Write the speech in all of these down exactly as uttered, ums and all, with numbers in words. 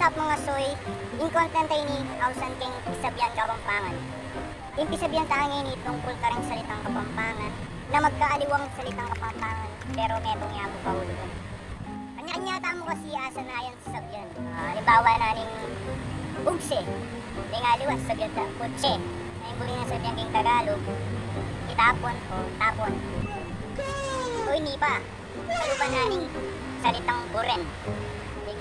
What's up, mga soy? Ing content a ini ausan keng pisabian Kapampangan. Ing pisabian tang ini tungkul kareng salitang Kapampangan na magkaaliwang salitang Kapampangan, pero metung ya mu kaulugan. Kanya-kanya tamu kasi asanayan sabian. Ah, alimbawa na ning bugse. Deng aliwa, sabian ta, kutse. Na ing buri nang sabian keng Tagalog, itapon o tapon. O ini pa, kalupa na ning salitang buren.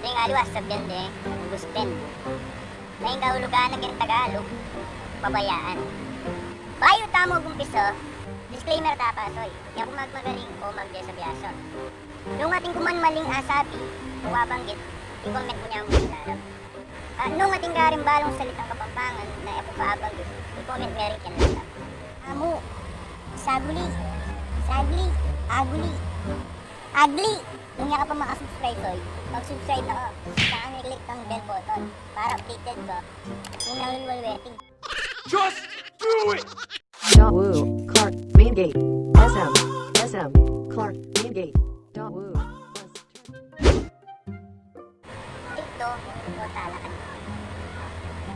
Deng aliwa, sabian de, gusten. Na ing kaulugan na keng Tagalog, pabayaan. Bayu tamu mag-umpisa, disclaimer ta pa, soy. E ku magmagaling o magdesabyason. Nung atin ku man maling asabi o abanggit, i-comment mu ne mu keng lalap. At nung atin karing balung salitang Kapampangan na e ku pa abanggit, i-comment mu ne keng lalap. Amu, saguli, sagli, aguli, agli. Nung e ka pa maka-subscribe, soy, mag-subscribe na ka. Saka i-click ang bell button para updated ka. Nung nalulwalwerte. Just do it! Dawu, Clark, Main Gate, S M, S M, Clark, Main Gate, Dawu. Tikdo o talakad.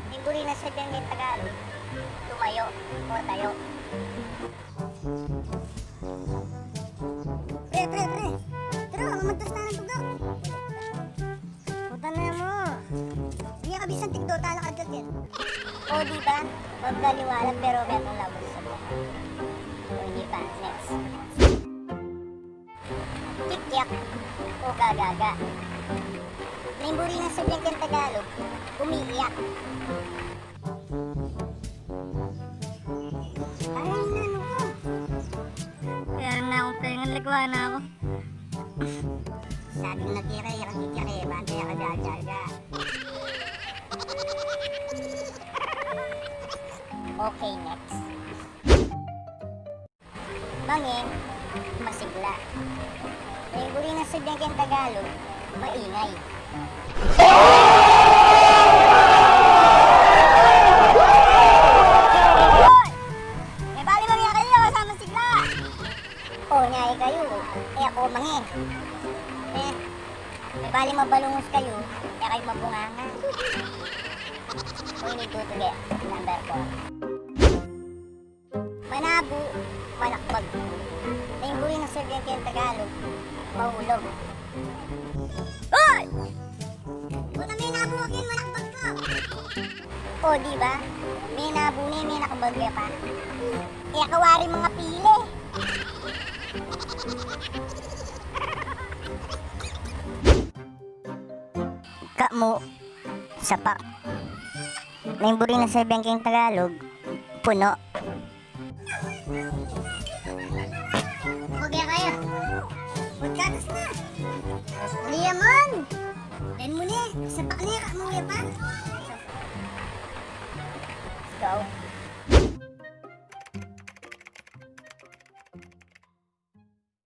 Ing buri nang sabian keng Tagalog, tumayo o tayo. Pre, pre, pre. Tara, magtas na ng tugak. Puta na mu. Ini kabisang tikdo, talakad ka din. O, di ba? Magkaliwala, pero metung lagu sa buhay. O, hindi pa. Next. Kikyak o gagaga. Ing buri nang sabian keng Tagalog, umiiyak. Aray, nanu ko? Kaya na akong pengen, lagwa na ako. Sabing natira, yakang kikyak e, bante yakang gagaga. Okay, next. Mange, masigla. Ing buri nang sabian keng Tagalog, maingay. Hoy! E bali mange kayu, e ku masigla. O, nya ikayu, e ku mange. E, e bali mabalungus kayu, e kayu mabunganga. O, ini tutuge, number four. Manabu, manakbag. Ing buri nang sabian keng Tagalog, mahulog. Hoy! Puta, minabu ka, manakbag ka. O, di ba? Minabu ne, minakbag ka pa. E ka wari mangapili. Kamu, sapak. Ing buri nang sabian keng Tagalog, puno. Okay kayu. Magkatas na. Uli ya man. Dan mu ne, sapak ne, kamu ya pa. Let's go.